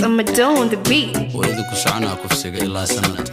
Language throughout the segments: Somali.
Samadow on the beat. Waa idinku soconaa kufsiga ilaa sanad.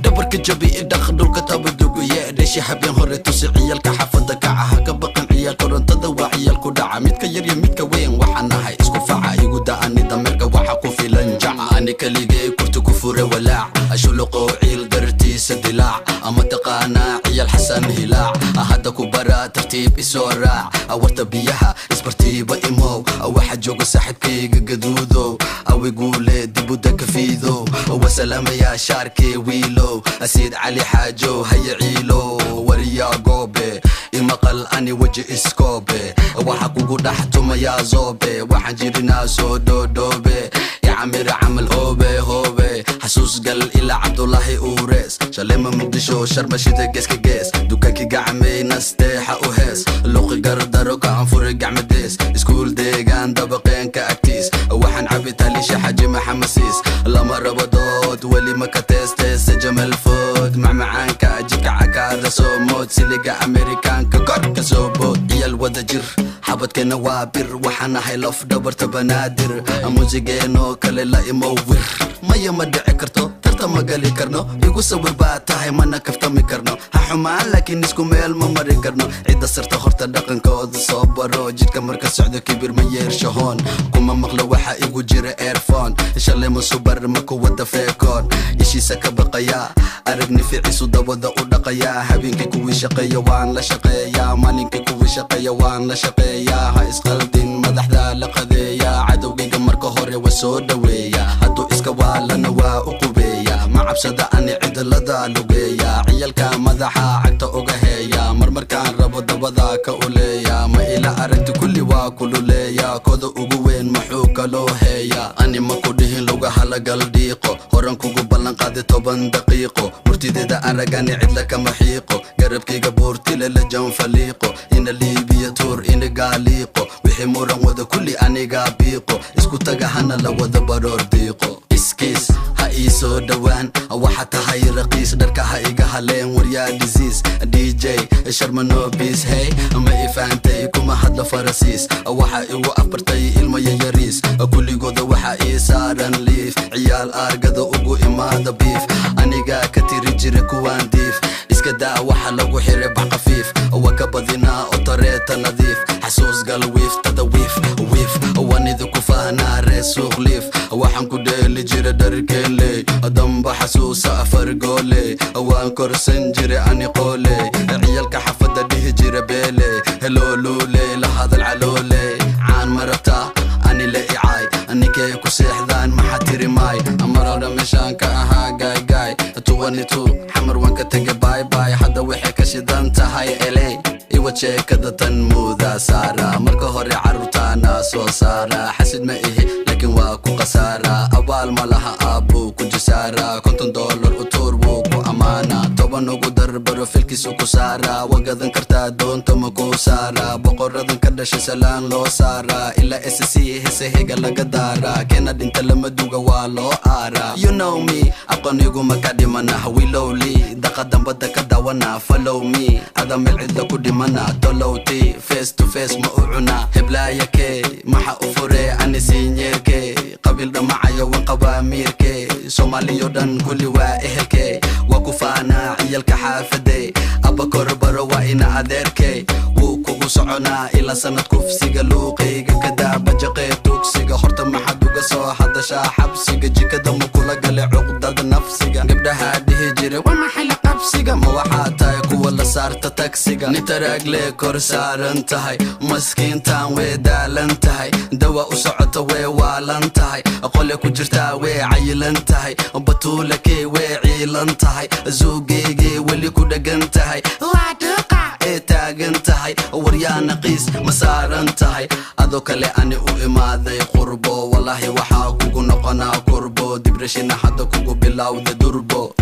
Dhabarka jabi, dhaq dhulka tabaduguye, dheshi habeen hore tusi ciyalka xaafada kaca. Ha ka baqan ciyaal korontada, waa ciyaal ku dhaca. Midka yar iyo midka weyn waxaan nahay isku faca. Igu da-ani dameerka waxa ku filan jaca. Ani kaligay kurti ku fure, walaac ashuluqow ciil dartiisa dilaac. Ama taqaanaa ciyaal Xasan Hilaac? Hadda ku bara, tartiib isoo raac. Warta biyaha isbartiiba imow, waxa jooga saaxiibkayga gaduudow, awiguule dibuda ka fiidow. Wasalaamayaa shaarkee wiilow, Asiid Cali Xaajow, haya ciilow, wariyaa goobe imaqal, ani weji iskoobe, waxa kugu dhex tumayaa zoobe, waxaan jirinaa soo dhoodhoobe, icamira camal hoobe hoobe. Xasuus gal ilaa Cabdulaahi Uures, Shalema, Muqdisho, Sharmashida, geeska gees, dukaankii gacmay, nasteexa u hees, luqi gardaro ka anfuri, gacmadees, iskuul deegaan dabaqeenka agtiis, waxaan cabi talisha Xaji Maxamasiis. Lama rabo dood, weli maka teesteese, Jamal Food, macmacaanka jidka cakaara soo mood, siliga Amerikaanka kor ka soo bood. Ciyaal wada jir, xabadkeena waa bir, waxaan nahay lof dhabarta Banaadir, muusigeenoo kale la imo wir. Maya, ma dhici karto, tartan ma gali karno, igu sawir baa tahay, mana kaftami karno. Ha xumaan, laakiin isku meel ma mari karno. Cidda sirta horta dhaqankooda soo baro. Jidka marka socdo kibir ma yeershahoon, kuma maqlo, waxa igu jira earphone. Shalay ma subar ma ku wada feekoon, ishiisa ka baqaya, aragni ficiisu dabada u dhaqaya. Habeenkii kuwii shaqeeya waan la shaqeeyaa, maalinkii kuwii shaqeeya waan la shaqeeyaa. Ha isqaldin, madaxda la qadeeya. Cadowgayga marka hore waa soo dhaweeya, hadduu iska waalana waa u qubeeya. Ma cabsada ani, cidlada lugeeya, ciyalka madaxa cagta uga heeya, marmarkaan rabo dabada ka uleeya. Ma ila aragti, kulli waa kululeeya, kooda ugu weyn muxuu kaloo heeya? Ani ma ku dhihin lugaha lagal dhiiqo, horan kugu ballan qaaday 10 daqiiqo. Murtideeda aragani cidla kama xiiqo, garabkayga buurtile la janfaliiqo, ina Liibiya tuur, ina gaaliiqo, wixii muran wada kulli anigaa biiqo. Isku taga hana la wada baroor diiqo, iskiis ha ii soo dhowaan, waxa tahay raqiis, dharka ha iga haleen, waryaa disease DJ Sharmanobis. Hey, ma i fahantay? Kuma hadlo Farasiis, waxa igu afbartay ilmo yayariis, kulligooda waxa ii saaran liif. Ciyaal aargada ugu imaada beef, anigaa ka tiri jira kuwaan diif. Iska daa waxa lagu xiray bax khafiif, waa ka badinaa otareeta nadiif. Xasuus gal wiiftada, wiif wiif, waan idinku fahnaa ree suuq liif. Waxaan ku dheeli jira dharkeeley, damba xasuusa afar goole, waan korsan jira ani qoole, ciyalka xafada dhihi jira beele, helooluule la hadal caloole. Caan marabta ani la icaay, ninkay ku seexdaan, maxaa tiri maay? Marada meeshaan ka ahaa gaaygaay 22, Xamar waan ka tegay, bye bye. Hadda waxay ka shidan tahay eley, iwa sheekada tan muuda saara. Marka hore carruurtaana soo saara, xasid ma ihi laakiin waa ku khasaara. Abaal ma laha, aabbuu ku jisaara, $50 u tuur, wuu ku ammaana, 10 ugu dar, barofilkiisu ku saara. Waa gadan kartaa doonta, ma ku saara? Boqoradan ka dhashay salaan loo saaraa, ilaa SC hesehiga laga daaraa, keena dhinta lama duga, waa loo aaraa. You know me, aqooniguma ka dhimana, wilowli daqa dambada ka dawana. Follow me, ada meel cidla ku dhimana, tolowti face to face ma u cuna. Heblaayake maxa u fure? Ani siinyeerke qabiil dhamacayo, wan qabaa miirke, Soomaaliyo dhan kulli waa ehelke, waa ku faanaa ciyalka xaafade. Abakor baro, waa ina adeerke, wuu kugu soconaa ilaa sanad. Kufsiga luuqayga kadaa, bajaqee tugsiga, horta maxaad uga soo hadashaa xabsiga? Jikada ma kula gale cuqdada nafsiga? Gabdhaha dhihi jira waa maxay la qabsiga? Ma waxaa tahay kuwa la saarta tagsiga? Nitaraagle kor saaran tahay, maskiintan way daalan tahay, dawa u socota, way waalan tahay, qole ku jirtaa, way cayilan tahay, batuulakey way ciilan tahay, zuugeygay weli ku dhegan tahay, waa dhuqa ee taagan tahay. Waryaa naqiis ma saaran tahay? Adoo kale ani u imaaday qurbo, walaahi waxaa kugu noqonaa kurbo, dibrashina hadda kugu bilowda durbo.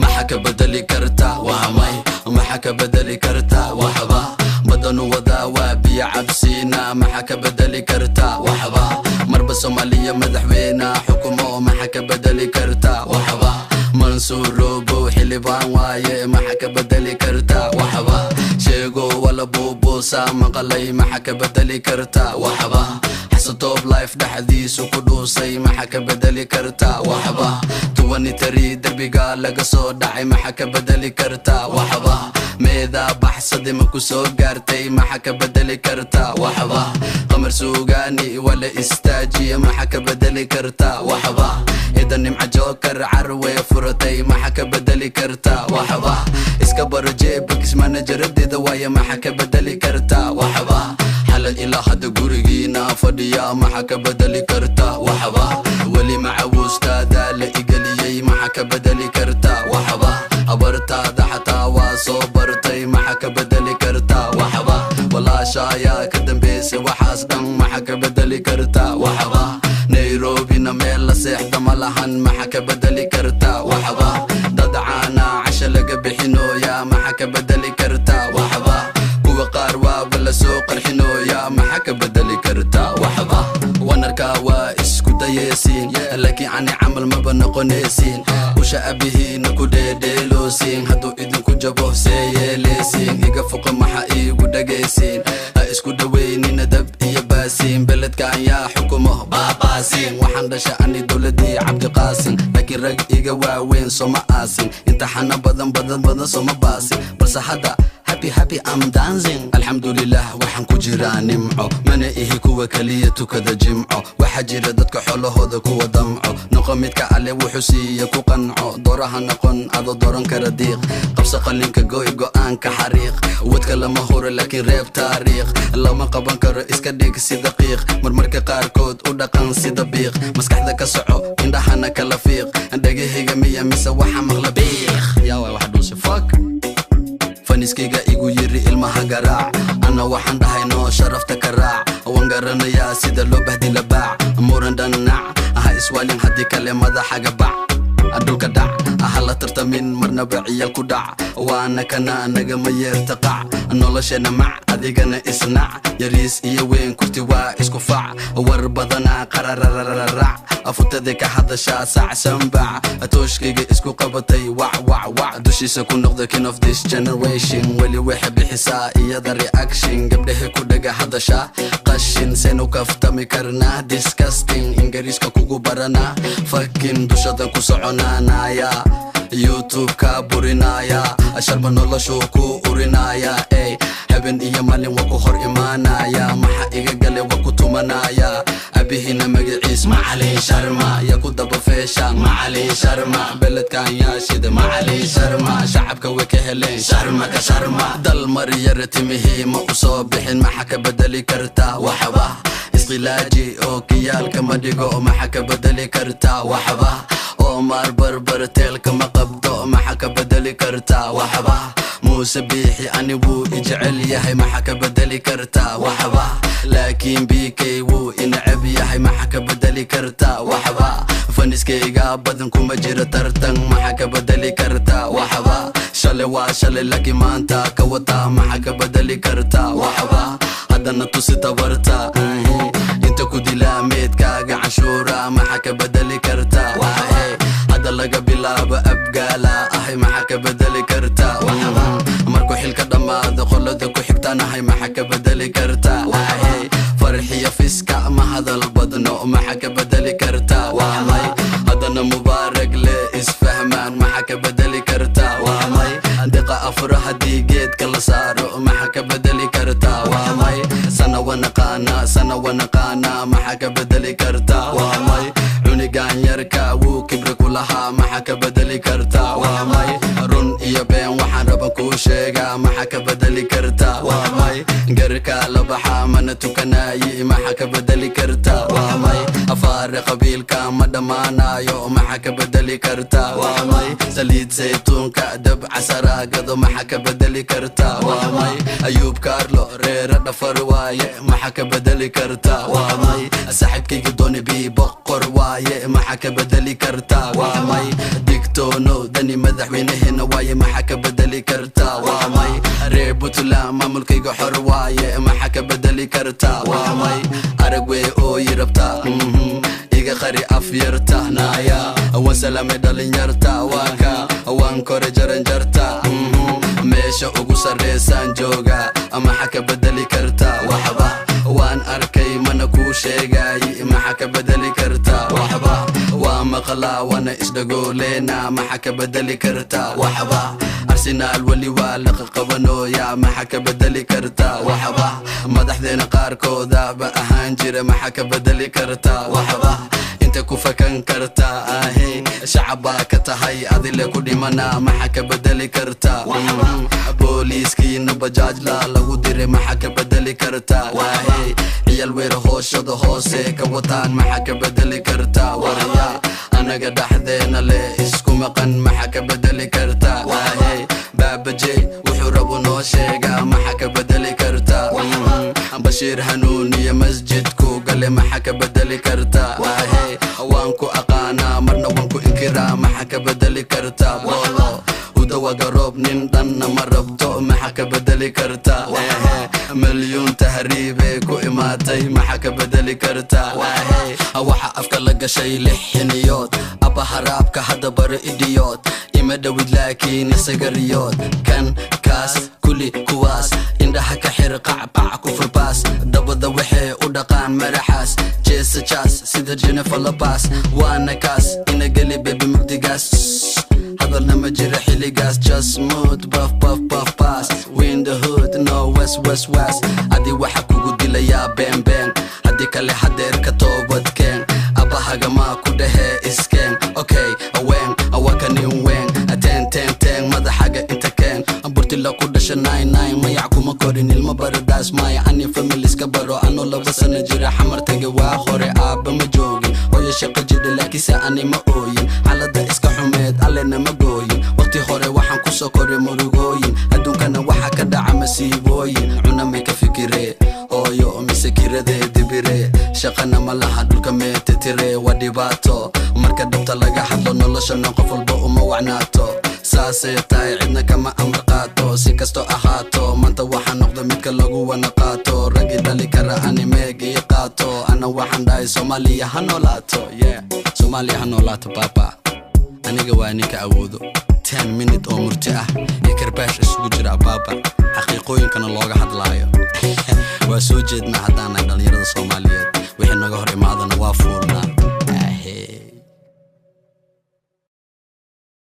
Maxa ka bedeli karta? Waa may, maxa ka bedeli karta? Waxba badanu wadaa, waa biyo cabsiina. Maxa ka bedeli karta? Waxba. Marba Soomaaliya madaxweyne xukumo, maxa ka bedeli karta? Waxba. Mansuur Robow xildhibaan waaye, maxa ka bedeli karta? Waxba. Sheego wala buubuusa maqalay, maxa ka bedeli karta? Waxba. Xasan Top Life dhexdiisu ku dhuusay, maxa ka bedeli kartaa? Waxba. 23 derbiga laga soo dhacay, maxa ka bedeli kartaa? Waxba. Meedaa baxsade, ma ku soo gaartay? Maxa ka bedeli kartaa? Waxba. Qamar Suugaani waa la istaajiye, maxa ka bedeli kartaa? Waxba. Idan Nimca Jookar carwee furatay, maxa ka bedeli kartaa? Waxba. Iska baro Jeebakis manajaradeeda waaye, maxa ka bedeli kartaa? Waxba. Xalad ilaa hadda gurigiina fadhiya, maxa ka bedeli kartaa? Waxba. Weli macawuustaadaa la igeliyey, maxa ka bedeli kartaa? Waxba. Habartaada xataa waa soo bartay, maxa ka bedeli kartaa? Waxba. Walaasha ayaa ka dambeysay waxaas dhan, maxa ka bedeli kartaa? Waxba. Nairobina meel la seexda ma lahan, maxa ka bedeli kartaa? Waxba. Dad caana casha laga bixinooyaa, maxa ka bedeli kartaa? Waxba. Kuwa qaar waaba la soo qarxinooyaa, maxa ka bedeli kartaa? Waxba. Wanarkaa waa isku dayeysiin, laakiin ani camal maba noqonaysiin. Usha abihiina ku dheedheeloosiin, hadduu idinku jabo see yeeleysiin? Iga foqo, maxa iigu dhagaysiin? Ha isku dhaweynina dab iyo baasiin. Beledkan yaa xukumo? Baabaasiin. Waxaan dhasha ani dowladii Cabdiqaasin, laakiin rag iga waaweyn soma aasin. Imtixaano badan badan badan soma baasin, balse hadda happy happy, I'm dancing. Alxamdulilah, waxaan ku jiraa nimco, mana ihi kuwa kaliya tukada jimco. Waxaa jira dadka xolahooda kuwa damco. Noqo midka Alle wuxuu siiya ku qanco. Dooraha noqon adoo dooran kara diiq. Qabso qalinka, goy go'aanka, xariiq wadka lama huro, laakiin reeb taariikh. Lama qaban karo, iska dhig si daqiiq. Marmarka qaarkood u dhaqan sida biiq. Maskaxda ka soco, indhahana kala fiiq. Dhagahayga miya mise waxa maqla biiq? Yaa waay waxa dhuuse? Fuck. Faniskayga igu yiri ilmaha garaac, anna waxaan dhahay noo sharafta ka raac. Waan garanayaa sida loo bahdila baac. Muran dhannac ha iswaalin, haddii kale madaxaga bac dhulka dhac. Hala tartamin marnaba ciyal ku dhac, waana kana nagama yeerta qac. Nolosheenna mac, adigana isnac. Yariis iyo weyn kurti waa isku fac. War badanaa qararararac, afutada ka hadashaa sac sanbac. Tooshkayga isku qabatay, wac wac wac, dushiisa ku noqda king of this generation. Weli waxay bixisaa iyada reaction. Gabdhaha ku dhaga hadasha qashin, seenu kaftami karnaa? Disgusting. Ingiriiska kugu baranaa, fucking dushadan ku soconaanaya, YouTube-ka burinaya, Sharma noloshuu ku urinaya. Ey, habeen iyo maalin waa ku hor imaanaya. Maxa iga gale? Waa ku tumanaya. Abihina magaciis Macalin Sharma, yaa ku daba feesha? Macalin Sharma. Beledkan yaa shida? Macalin Sharma. Shacabka way ka heleen Sharma ka Sharma. Dal maryara timihii ma u soo bixin, maxa ka bedeli kartaa? Waxba. Iskhilaaji oo kiyaalka ma dhigo, maxa ka bedeli kartaa? Waxba. Omar Barbar teelka ma qabto, maxa ka bedeli kartaa? Waxba. Muuse Biixi ani wuu i jecel yahay, maxa ka bedeli kartaa? Waxba. Laakiin BK wuu i neceb yahay, maxa ka bedeli kartaa? Waxba. Faniskayga badan kuma jiro tartan, maxa ka bedeli kartaa? Waxba. Shalay waa shalay, laakiin maanta ka wataa, maxa ka bedeli kartaa? Waxba. Haddana tusi tabarta inta ku dilaa meedkaaga canshuura, maxa ka bedeli kartaa? Waxae hadda laga bilaabo abgaala ahay, maxa ka bedeli kartaa? Waxba. Markuu xilka dhammaado qolada ku xigtaanahay, maxa ka bedeli kartaa? Waxae Farxiyo Fiska ma hadal badno, maxa ka bedeli kartaa? Waxmay haddana Mubaarag le isfahmaan, maxa ka bedeli kartaa? Waxmay diqa afro haddii geedka la saaro, maxa ka bedeli kartaa? Waamay sana wanaqaana, sana wanaqaana, maxa ka bedeli kartaa? Waamay cunigan yarka wuu kibri ku lahaa, maxa ka bedeli kartaa? Waamay run iyo been waxaan raban kuu sheegaa, maxa ka bedeli kartaa? Waamay garka la baxaa mana tukanaayi, maxa ka bedeli kartaa? Waamay afaare qabiilka ma dhammaanayo, maxa ka bedeli kartaa? Waamay saliid saytuunka dab casaraagado, maxa ka bedeli kartaa? Waamay Ayuub Kaarlo reera dhafar waaye, maxa ka bedeli kartaa? Waamay saaxiibkayga Dooni bi boqor waaye, maxa ka bedeli kartaa? Waamay digtoono Dani madaxweynaheena waaye, maxa ka bedeli kartaa? Waamay reer Puntland maamulkayga xor waaye, maxa ka bedeli kartaa? Waamay arag wey ooyi rabtaa, iga qari af yarta naaya. Waan salaamay dhalinyarta, waa ka waan kore jaranjarta, meesha ugu sarreysaan jooga, maxa ka bedeli kartaa? Waxba. Waan arkay mana kuu sheegay. Maxa ka bedeli kartaa? Waxba. Waa maqlaa waana isdhagooleena. Maxa ka bedeli kartaa? Waxba. Arsenaal weli waa laqa qabanooya. Maxa ka bedeli kartaa? Waxba. Madaxdeena qaarkooda ba ahaan jira. Maxa ka bedeli kartaa? Waxba. Inta ku fakan kartaa ahe, shacab baa ka tahay, adile ku dhimana. Maxa ka bedeli kartaa? Booliiskiina bajaajla lagu diray. Maxa ka bedeli kartaa? Waahe, ciyaal weer hooshada hoose ka wataan. Maxa ka bedeli kartaa? Waraya, anaga dhexdeena leh isku maqan. Maxa ka bedeli kartaa? Waahe, baabaje wuxuu rabo noo sheegaa. Maxa ka bedeli kartaa? Bashiir Hanuuniyo masjidku gale. Maxa ka bedeli kartaa? Waahe, waan ku aqaanaa, marna waan ku inkiraa. Maxa ka bedeli kartaa? Boolo udawa garoob nin dhanna ma rabto. Maxa ka bedeli kartaa? Milyuun tahriibee ku imaatay. Maxa ka bedeli kartaa? Waxa afka la gashay lix xiniyood. Abaharaabka hadda baro, idiyood ima dhowid, laakiin isaga riyood kan kaas kuli kuwaas indhaha ka xir, qacqac ku furbaas dabada waxay u dhaqaan maraxaas jeesa jaas sida Jennifer Lopez. Waana kaas ina geli bebi mugdigaas, hadalna ma jira xilligaas. Just mood buff buff buff pass, win the hood, no west west west. Adi waxa kugu dilayaa been been, haddii kale hadeer ka toobadkeen. Abahagamaa ku dhahee iskeen. Okay, aween awakanin ween ten ten ten madaxaga inta keen. Burtila ku dhasha nine nine, mayac kuma korin, ilmo baradaas maya. Ani familiska baro anoo 2 sano jira, xamar tage waa hore. Aabba ma joogin, hooyo shaqo jidha, laakiinse ani ma ooyin. Xaaladda iska xumeed, allena ma gooyin. Waqti hore waxaan kusoo koray murugooyin, adduunkana waxaa ka dhaca masiibooyin. Cuna may ka fikiree hooyo, mise kiradee dibire? Shaqana ma laha, dhulka meetetire. Waa dhibaato marka dhabta laga hadlo, noloshana qof walba uma wacnaato. Saasay tahay, cidna kama amar qaato. Si kasto ahaato, maanta waxaa noqda midka lagu wana qaato. Raggi dhali kara ani meegii qaato. Ana waxaan dhahay, Soomaaliya ha noolaato. Yeah, Soomaaliya ha noolaato. Baaba aniga waa ninka awoodo 10 minute oo murti ah iyo karbaash isugu jira, abaaba xaqiiqooyinkana looga hadlaayo. Waa soo jeednaa haddaanay dhallinyarada Soomaaliyeed, wixii naga hor imaadana waa fuulnaa. Ahe.